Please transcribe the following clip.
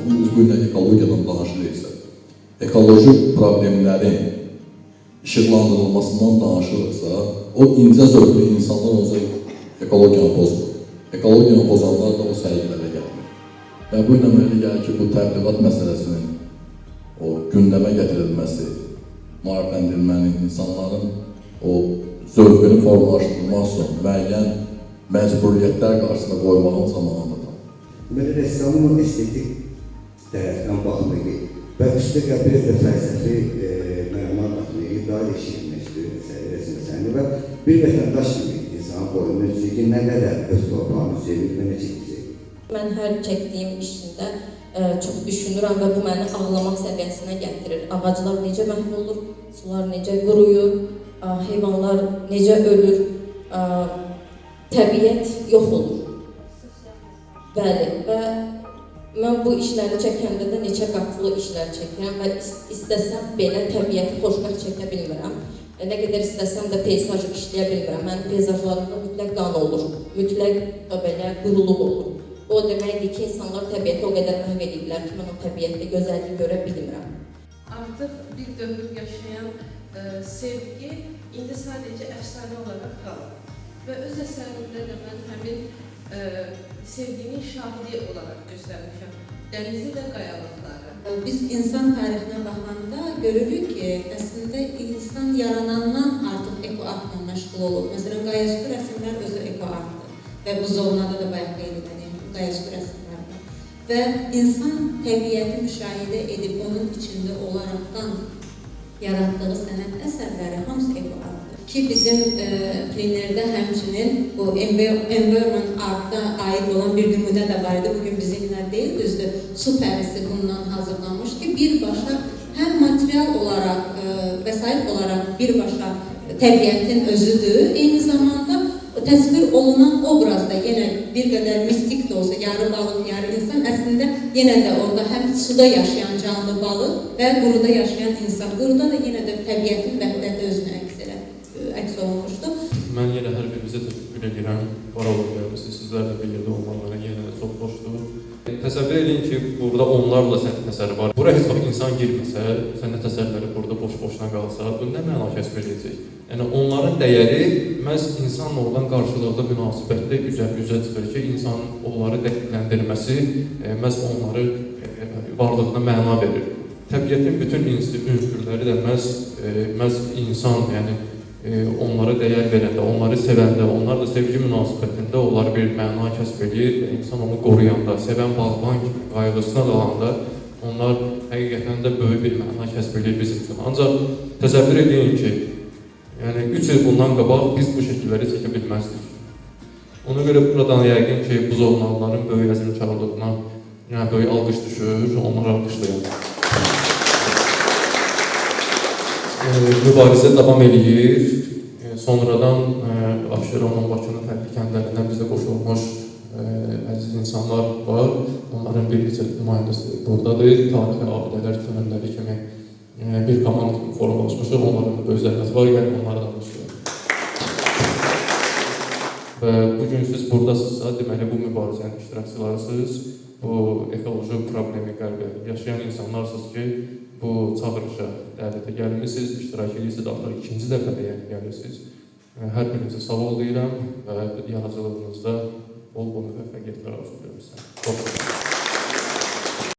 Biz bu gün ekologiyadan danışırıqsa, ekoloji problemlərin işıqlandırılmasından danışırıqsa, o incə zövqlü insanlar olsa ekologiyanı pozmur. Ekologiyanı pozanlar da o sərgilərə gəlmir. Və bu ilə mənə gəlir ki, bu təbliğat məsələsinin o gündəmə gətirilməsi, maarifləndirilmənin, insanların o zövqünü formalaşdırmaq üçün müəyyən məcburiyyətlər qarşısında qoymağın zamanıdır. Deməli, rəssamın o estetik tərəfdən baxmayı və üstəgəl biraz da fəlsəfi məna qatmayı daha da şirinləşdirir əsəri, rəsm əsərini və bir vətəndaş kimi insanın boynuna düşür ki, nə qədər öz torpağını sevir və nə çəkəcək. Mən hər çəkdiyim işində çox düşünürəm və bu məni ağlamaq səviyyəsinə gətirir. Ağaclar necə məhv olur, sular necə quruyur, heyvanlar necə ölür, təbiət yox olur. Bəli, və mən bu işləri çəkəndə də neçə qatlı işlər çəkirəm və istəsəm belə təbiəti xoşbəxt çəkə bilmirəm. Nə qədər istəsəm də peyzaj işləyə bilmirəm. Mənim peyzajlarımda mütləq qan olur, mütləq belə quruluq olur. O deməkdir ki, insanlar təbiəti o qədər məhv ediblər ki, mən o təbiətdə gözəllik görə bilmirəm. Artıq bir dövr yaşayan sevgi indi sadəcə əfsanə olaraq qalır. Və öz əsərimdə də mən həmin sevginin şahidi olaraq göstərmişəm. Dənizi və qayalıqları. Biz insan tarixinə baxanda görürük ki, əslində insan yaranandan artıq ekoartla məşğul olub. Məsələn, qayaüstü rəsmlər özü ekoartdır və buzovnada da bayaq qeyd edilən qayaüstü rəsmlərdir. Və insan təbiəti müşahidə edib onun içində olaraqdan yaratdığı sənət əsərləri hamısı ekoartdır. Ki bizim plenerdə həmçinin bu environment art'a aid olan bir nümunə də var idi. Bugün bizimlə deyil, düzdür, su pərisi bundan hazırlanmış ki, birbaşa həm material olaraq, vəsait olaraq birbaşa təbiətin özüdür. Eyni zamanda təsvir olunan obraz da yenə bir qədər mistik də olsa, yarı balıq, yarı insan, əslində yenə də orada həm suda yaşayan canlı balıq və quruda yaşayan insan. Quruda da yenə də təbiətin vəhdəti özünə əks olunmuşdu. Mən yenə hər birinizə təşəkkür edirəm. Var olun, gəlmişsiniz. Sizlərlə bir yerdə olmaq mənə yenə də çox xoşdur. Təsəvvür edin ki, burada onlarla sənət əsəri var. Bura heç vaxt insan girməsə, sənət əsərləri burada boş-boşuna qalsa, bu nə məna kəsb edəcək? Yəni, onların dəyəri məhz insanla olan qarşılıqlı münasibətdə üzə çıxır ki, insanın onları dəyərləndirməsi məhz onları varlığına məna verir. Təbiətin bütün ünsürləri də məhz insan, yəni onlara dəyər verəndə, onları sevəndə, onlar da sevgi münasibətində onlar bir məna kəsb edir və insan onu qoruyanda, sevən bağban kimi qayğısına qalanda onlar həqiqətən də böyük bir məna kəsb edir bizim üçün. Ancaq təsəvvür edin ki, yəni 3 il bundan qabaq biz bu şəkilləri çəkə bilməzdik. Ona görə buradan yəqin ki, buzovnalıların böyük əzmkarlığına, yəni böyük alqış düşür, onları alqışlayalım. Mübarizə davam eləyir. Sonradan Abşeronun, Bakının fərqli kəndlərindən bizə qoşulmuş əziz insanlar var. Onların bir neçə nümayəndəsi buradadır. Tarixi abidələr könülləri kimi bir komanda kimi formalaşmışıq. Onların da böyük zəhməti var. Gəlin onları da alqışlayalım. Və bugün siz buradasınızsa, deməli bu mübarizənin iştirakçılarısınız. Bu ekoloji problemi qəlbə yaşayan insanlarsınız ki, bu çağırışa, dəvətə gəlmişsiniz, iştirak edirsiniz, artıq ikinci dəfə də yəni gəlirsiniz. Hər birinizə sağ ol deyirəm və yaradıcılığınızda bol-bol müvəffəqiyyətlər arzulayıram sizə. Çox sağ olun.